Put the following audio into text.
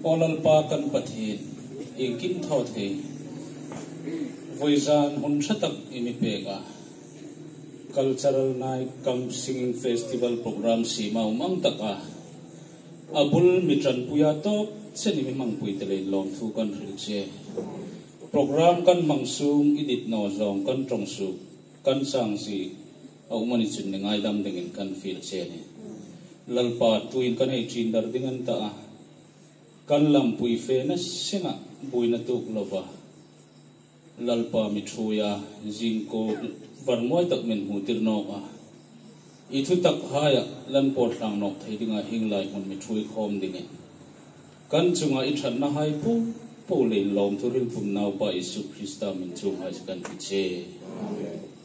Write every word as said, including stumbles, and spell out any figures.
Aw Lalpa kan Pathien, iengkim thaw thei, vawizan hun ṭha tak i mi pek a, Cultural Night cum Singing Festival program siema um ang taka a bul mi ṭanpuia tawk chen i mi hmangpui ta leiin lawmthu kan hril che. Program kan hmang sung i dit naw zawng kan ṭawng suok, kan chang zie a um a ni chun ni ngaidam dingin kan fiel che a nih. Lalpa, tuin kan hei ṭin dar ding a ni ta a, kan lampui fe nasenga buoina tuok lova Lalpa mi ṭhuoia, zing ko var mawi tak min hmu tir nawk a, i thutak haia lan pawt tlang nawk thei dinga hieng lai hmun mi ṭhuoi khawm dingin kan chunga i ṭhatnahai po po leiin lawmthu hril pum Naupa Isu Krista hming chunga kan ti che. Amen.